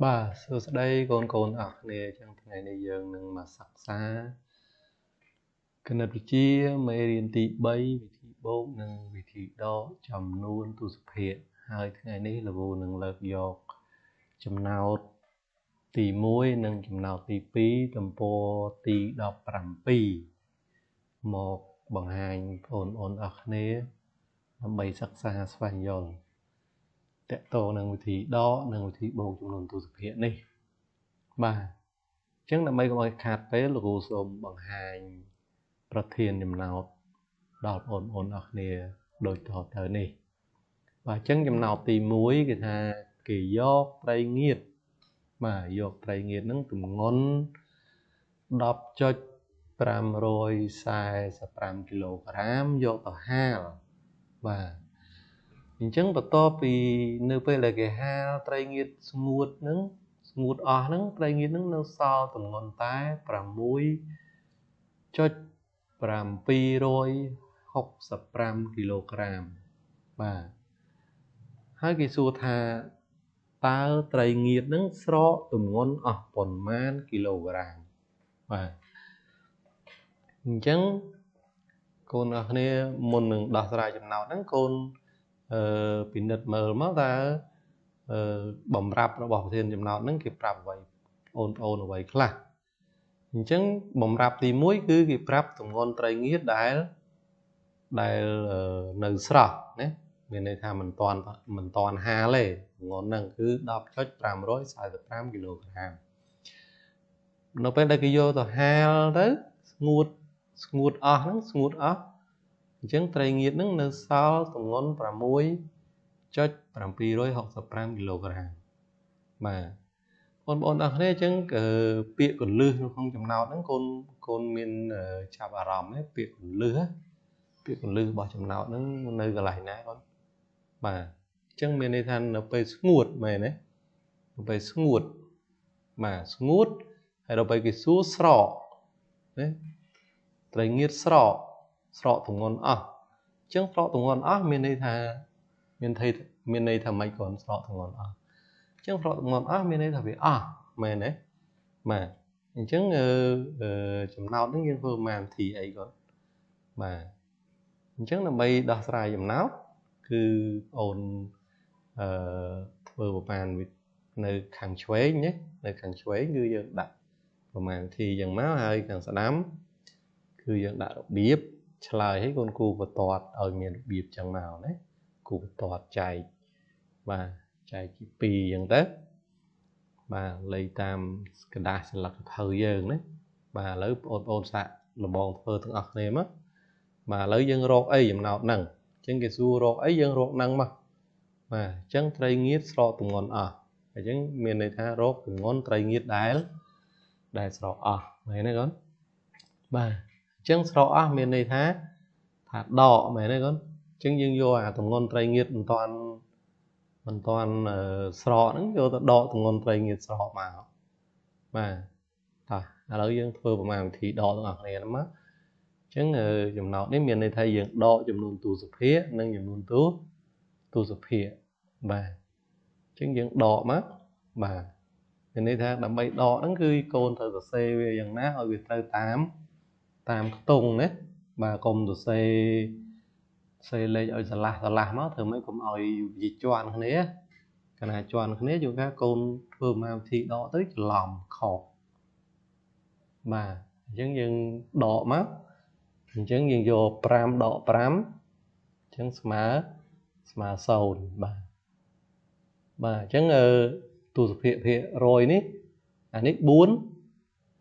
បាទសួស្តីកូនកូនអស់គ្នាចឹងថ្ងៃនេះយើងនឹងមកសិក្សាគណិតវិទ្យាមេរៀនទី3វិធីបូកនិងវិធីដកចំនួនទសភាគហើយថ្ងៃនេះលោកគ្រូនឹងលើកយកចំណោទទី1និងចំណោទទី2ទំព័រទី17មកបង្ហាញបងប្អូនអស់គ្នាដើម្បីសិក្សាស្វែងយល់តកតនឹងវិធីដកនិងវិធីបូកចំនួនទសភាគនេះបាទអញ្ចឹងដើម្បីកុំឲ្យខាតពេលលោកគ្រូសូមបង្ហាញប្រធានចំណោទដល់បងប្អូនអស់គ្នាដូចតទៅនេះបាទអញ្ចឹងចំណោទទី1គេថាគេយកត្រីងៀតបាទយកត្រីងៀតហ្នឹងទម្ងន់ 10.545 គីឡូក្រាមយកទៅហាលបាទអញ្ចឹងបន្ទាប់ពីនៅពេលដែលគេហាលត្រីងៀតស្ងួតហ្នឹងស្ងួតអស់ហ្នឹងត្រីងៀតហ្នឹងនៅសល់ទម្ងន់តែ 6.765 គីឡូក្រាមបាទហើយគេសួរថាតើត្រីងៀតហ្នឹងស្រកទម្ងន់អស់ប៉ុន្មានគីឡូក្រាមបាទអញ្ចឹងកូនអស់គ្នាមុននឹងដោះស្រាយចំណោទហ្នឹងកូនពិនិត្យមើលមកតើបំរាប់របស់ប្រធានចំណោទហ្នឹងគេប្រាប់អ្វីបងប្អូនអ្វីខ្លះអញ្ចឹងបំរាប់ទី1គឺគេប្រាប់ទម្ងន់ត្រីងៀតដែលនៅស្រស់ណាមានន័យថាមិនតាន់ហាលទេទម្ងន់ហ្នឹងគឺ 10.545 គីឡូក្រាមនៅពេលដែលគេយកទៅហាលទៅស្ងួតអស់ហ្នឹងស្ងួតអស់អញ្ចឹងត្រីងៀតហ្នឹងនៅសល់ទម្ងន់ 6.765 គីឡូក្រាមបាទបងប្អូនអរគ្នាអញ្ចឹងពាក្យកលឹះនៅក្នុងចំណោទហ្នឹងកូនមានចាប់អារម្មណ៍ទេពាក្យកលឹះពាក្យកលឹះរបស់ចំណោទហ្នឹងនៅកន្លែងណាកូនបាទអញ្ចឹងមានន័យថានៅពេលស្ងួតមែនទេនៅពេលស្ងួតបាទស្ងួតហើយដល់ពេលគេសួរស្រកណាត្រីងៀតស្រកទម្ងន់អស់អញ្ចឹងស្រកទម្ងន់អស់មានន័យថាមានន័យថាម៉េចកូនស្រកទម្ងន់អស់អញ្ចឹងស្រកទម្ងន់អស់មានន័យថាវាអស់មែនទេបាទអញ្ចឹងចំណោទហ្នឹងយើងធ្វើប្រហែលវិធីអីកូនបាទអញ្ចឹងដើម្បីដោះស្រាយចំណោទគឺអូនធ្វើប្រហែលនៅខាងឆ្វេងណានៅខាងឆ្វេងគឺយើងដាក់ប្រហែលវិធីយ៉ាងមកហើយខាងស្ដាំគឺយើងដាក់របៀបឆ្លើយឲ្យកូនគូបន្ទាត់ឲ្យមានរបៀបចឹងមកណាគូបន្ទាត់ចែកបាទចែកជា2ចឹងទៅបាទលេខតាមក្រដាសស្លឹកភៅយើងណាបាទឥឡូវបងប្អូនសាកលបងធ្វើទាំងអស់គ្នាមកបាទឥឡូវយើងរកអីចំណោទហ្នឹងអញ្ចឹងគេសួររកអីយើងរកហ្នឹងមកបាទអញ្ចឹងត្រីងៀតស្រកទម្ងន់អស់អញ្ចឹងមានន័យថារកទម្ងន់ត្រីងៀតដែលស្រកអស់មែនទេកូនបាទអញ្ចឹងស្រកអស់មានន័យថាដកមែនទេកូនអញ្ចឹងយើងយកអាទម្ងន់ត្រីងៀតមិនតាន់ស្រកហ្នឹងយកទៅដកទម្ងន់ត្រីងៀតស្រកមកបាទតោះឥឡូវយើងធ្វើប្រមាណវិធីដកទាំងអស់គ្នាហ្នឹងមកអញ្ចឹងចំណោទនេះមានន័យថាយើងដកចំនួនទសភាគនិងចំនួនទសភាគបាទអញ្ចឹងយើងដកមកបាទមានន័យថាដើម្បីដកហ្នឹងគឺកូនត្រូវសរសេរវាយ៉ាងណាឲ្យវាត្រូវតាមខ្ទង់ណាបាទកុំសរសេរលេខឲ្យស្រឡះមកធ្វើម៉េចកុំឲ្យវាជាន់គ្នាកាលណាជាន់គ្នាជួនកាលកូនធ្វើមកវិធីដកទៅច្រឡំខុសបាទអញ្ចឹងយើងដកមកអញ្ចឹងយើងយក5ដក5អញ្ចឹងស្មើ0បាទបាទអញ្ចឹងទសភាគភាគ100នេះអានេះ4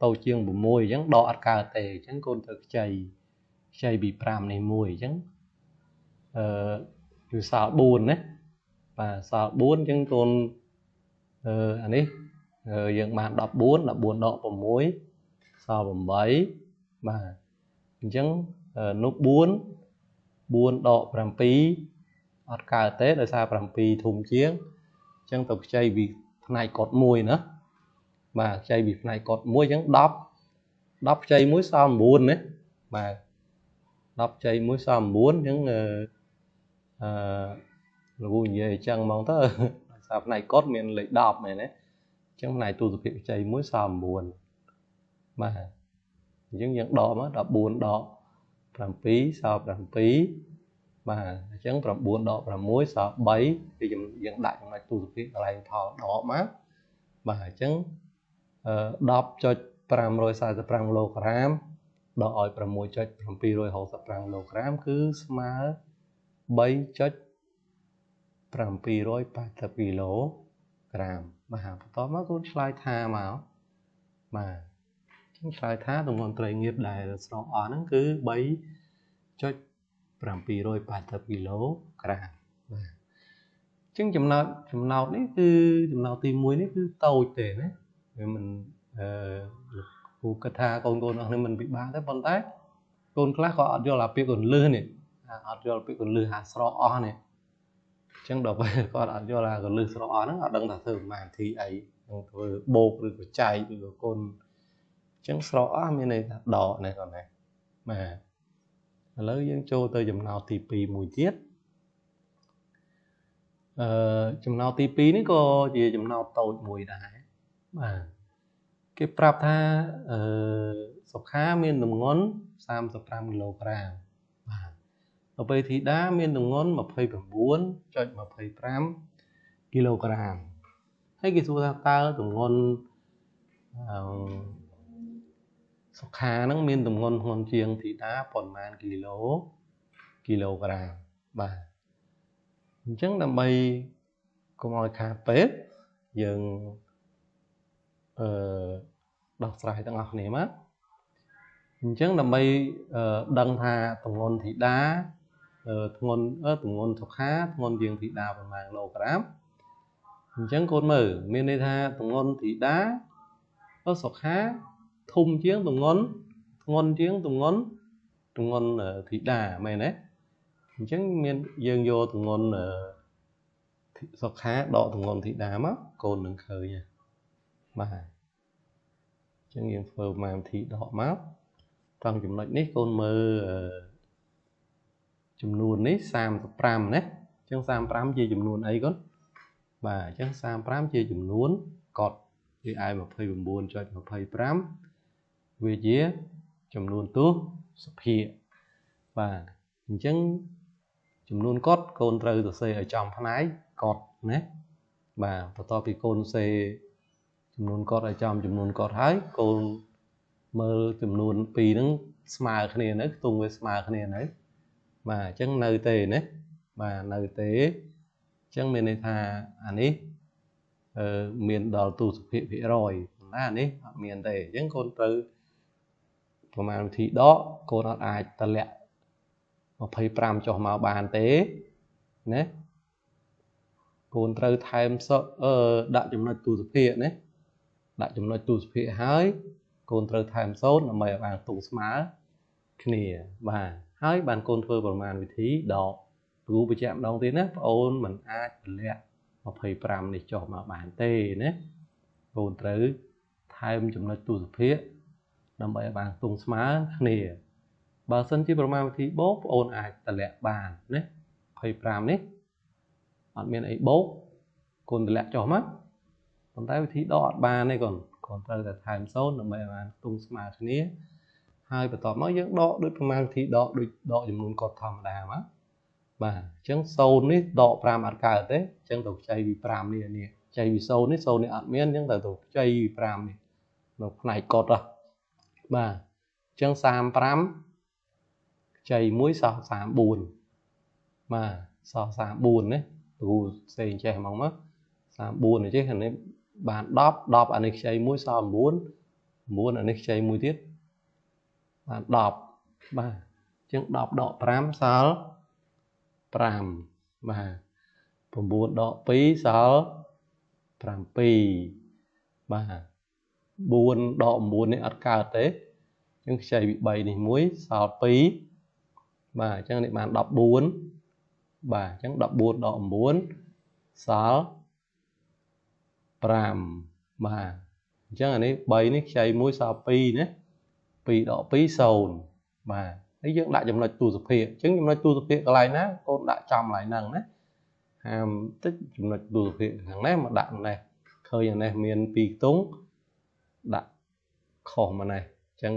ទៅជាង6អញ្ចឹងដកអត់កើតទេអញ្ចឹងកូនត្រូវខ្ចីពី5នេះមួយអញ្ចឹងគឺសល់4ណាបាទសល់4អញ្ចឹងកូនអានេះយើងបាន14 14ដក6សល់8បាទអញ្ចឹងនោះ4 4ដក7អត់កើតទេដោយសារ7ធំជាងអញ្ចឹងទៅខ្ចីពីផ្នែកកត់1ណាបាទខ្ចីពីផ្នែកកត់1អញ្ចឹង10 10ខ្ចី1សល់9ណាបាទ10ខ្ចី1សល់9អញ្ចឹងលោកនិយាយអញ្ចឹងហ្មងទៅដោយសារផ្នែកកត់មានលេខ10មែនទេ ចឹងផ្នែកទូសភាគខ្ចី1សល់9បាទអញ្ចឹងយើងដកមក14ដក7សល់7បាទអញ្ចឹង9ដក6សល់3គឺយើងដាក់ចំណុចទូសភាគកន្លែងផលដកមកបាទអញ្ចឹង 10.545 គីឡូក្រាមដកឲ្យ 6.765 គីឡូក្រាមគឺស្មើ 3.780 គីឡូក្រាមបាទបន្ទាប់មកកូនឆ្លើយថាមកបាទអញ្ចឹងឆ្លើយថាទម្ងន់ត្រីងៀតដែលស្រកអស់ហ្នឹងគឺ 3.780 គីឡូក្រាមបាទអញ្ចឹងចំណោទនេះគឺចំណោទទី1នេះគឺតូចទេណាវាមិនគូគិតថាកូនអស់នេះមិនពិបាកទេប៉ុន្តែកូនខ្លះក៏អត់យល់អាពាក្យកន្លឹះនេះអត់យល់ពាក្យកន្លឹះអាស្រកអស់នេះអញ្ចឹងដល់ពេលគាត់អត់យល់អាកន្លឹះស្រកអស់ហ្នឹងអត់ដឹងថាធ្វើប្រហែលធីអីនឹងធ្វើបូកឬក៏ចែកឬក៏គុណអញ្ចឹងស្រកអស់មានន័យថាដកនេះគាត់ណាបាទឥឡូវយើងចូលទៅចំណោទទី2មួយទៀតចំណោទទី2នេះក៏ជាចំណោទតូចមួយដែរបាទគេប្រាប់ថាសុខាមានទម្ងន់35គីឡូក្រាមបាទដល់ពេលធីតាមានទម្ងន់ 29.25 គីឡូក្រាមហើយគេសួរថាតើទម្ងន់សុខាហ្នឹងមានទម្ងន់ធ្ងន់ជាងធីតាប៉ុន្មានគីឡូក្រាមបាទអញ្ចឹងដើម្បីកុំឲ្យខាតពេលយើងដោះស្រាយទាំងអស់គ្នាមកអញ្ចឹងដើម្បីដឹងថាទម្ងន់ធីតាទម្ងន់សុខាធ្ងន់ជាងធីតាប្រមាណគីឡូក្រាមអញ្ចឹងកូនមើលមានន័យថាទម្ងន់ធីតាសុខាធំជាងទម្ងន់ធ្ងន់ជាងទម្ងន់ធីតាមែនទេអញ្ចឹងមានយើងយកទម្ងន់សុខាដកទម្ងន់ធីតាមកកូននឹងឃើញបាទអញ្ចឹងយើងធ្វើប្រមាណវិធីដកមកត្រង់ចំណុចនេះកូនមើលចំនួននេះ35ណាអញ្ចឹង35ជាចំនួនអីកូនបាទអញ្ចឹង35ជាចំនួនកត់វាឯ 29.25 វាជាចំនួនទសភាគបាទអញ្ចឹងចំនួនកត់កូនត្រូវសរសេរឲ្យចំផ្នែកកត់ណាបាទបន្ទាប់ពីកូនសរសេរចំនួនកត់ឲ្យចំចំនួនកត់ហើយកូនមើលចំនួន2ហ្នឹងស្មើគ្នានៅខ្ទង់វាស្មើគ្នានៅបាទអញ្ចឹងនៅទេណាបាទនៅទេអញ្ចឹងមានន័យថាអានេះមានដល់ទសភាគភាគរយប៉ុន្តែអានេះអត់មានទេអញ្ចឹងកូនត្រូវប្រមាណវិធីដកកូនអត់អាចតម្លាក់25ចុះមកបានទេណាកូនត្រូវថែមដាក់ចំណុចទសភាគណាដាក់ចំណុចទសភាគហើយកូនត្រូវថែម0ដើម្បីឲ្យបានខ្ទង់ស្មើគ្នាបាទហើយបានកូនធ្វើប្រមាណវិធីដកគ្រូបញ្ជាក់ម្ដងទៀតណាប្អូនមិនអាចតម្លាក់25នេះចុះមកបានទេណាកូនត្រូវថែមចំណុចទសភាគដើម្បីឲ្យបានខ្ទង់ស្មើគ្នាបើសិនជាប្រមាណវិធីបូកប្អូនអាចតម្លាក់បានណា25នេះអត់មានអីបូកកូនតម្លាក់ចុះមកប៉ុន្តែវិធីដកអត់បានទេកូនត្រូវតែថែម0ដើម្បីឲ្យបានខ្ទង់ស្មើគ្នាហើយបន្ទាប់មកយើងដកដូចប្រមាណវិធីដកដូចដកចំនួនកត់ធម្មតាមកបាទអញ្ចឹង0នេះដក5អត់កើតទេអញ្ចឹងទៅខ្ចីពី5នេះនេះខ្ចីពី0នេះ0នេះអត់មានអញ្ចឹងទៅខ្ចីពី5នេះនៅផ្នែកកត់ហ៎បាទអញ្ចឹង35ខ្ចី1សល់34បាទសល់34ណាគ្រូផ្សេងចេះហ្មងមក34នេះចេះអានេះបាន10 10អានេះខ្ចី1សល់9 9អានេះខ្ចីមួយទៀតបាន10បាទអញ្ចឹង10ដក5សល់5បាទ9ដក2សល់7បាទ4ដក9នេះអត់កើតទេអញ្ចឹងខ្ចីពី3នេះ1សល់2បាទអញ្ចឹងនេះបាន14បាទអញ្ចឹង14ដក9សល់5បាទអញ្ចឹងអានេះ3នេះខ្ចី1សល់2ណា2ដក2 0បាទហើយយើងដាក់ចំណុចទសភាគអញ្ចឹងចំណុចទសភាគកន្លែងណាកូនដាក់ចំកន្លែងហ្នឹងណាហាមតិចចំណុចទសភាគខាងនេះមកដាក់នេះឃ ឃើញអានេះមាន2ខ្ទង់ដាក់ខុសមកនេះអញ្ចឹង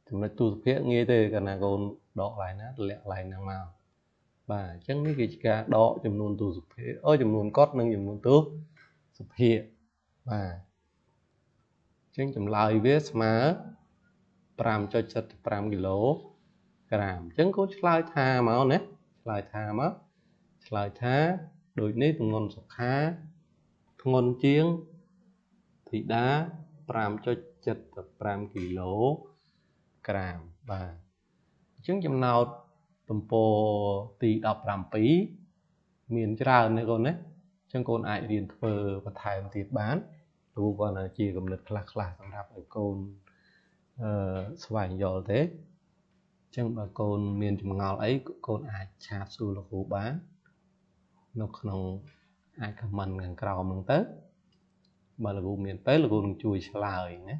ចំណុចទស្សភាគងាយទេកាលណាកូនដកកន្លែងណាទម្លាក់កន្លែងហ្នឹងមកបាទអញ្ចឹងនេះគឺជាការដកចំនួនទស្សភាគអូចំនួនកត់និងចំនួនទស្សភាគបាទអញ្ចឹងចម្លើយវាស្មើ 5.75 គីឡូក្រាមអញ្ចឹងកូនឆ្លើយថាមកណាឆ្លើយថាមកឆ្លើយថាដូចនេះទម្ងន់សុខាធ្ងន់ជាងធីតា 5.75 គីឡូក្រាមបាទអញ្ចឹងចំណោទទំព័រទី17មានច្រើនណាកូនណាអញ្ចឹងកូនអាចរៀនធ្វើបន្ថែមទៀតបានព្រោះគាត់ថាជាគំនិតខ្លះៗសម្រាប់ឲ្យកូនស្វែងយល់ទេអញ្ចឹងបើកូនមានចម្ងល់អីកូនអាចឆាតសួរលោកគ្រូបាននៅក្នុងអាចខមមិនខាងក្រោមហ្នឹងទៅបើលោកគ្រូមានពេលលោកគ្រូនឹងជួយឆ្លើយណា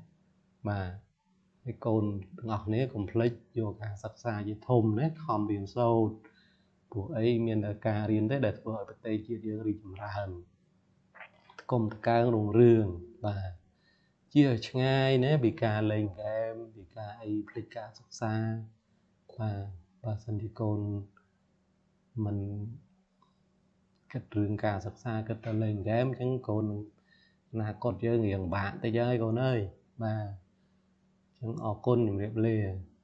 បាទហើយកូនទាំងអស់គ្នាកុំភ្លេចយកការសិក្សាជាធំណាខំរៀនសូត្រព្រោះអីមានតែការរៀនទេដែលធ្វើឲ្យប្រទេសជាតិយើងរីកចម្រើនកុំតកើងរុងរឿងបាទជាឲ្យឆ្ងាយណាពីការលេងហ្គេមពីការអីភ្លេចការសិក្សាបាទបើសិនជាកូនមិនគិតរឿងការសិក្សាគិតតែលេងហ្គេមអញ្ចឹងកូនអនាគតយើងរៀងបាក់តិចហើយកូនអើយបាទអញ្ចឹងអរគុណជំរាបលា។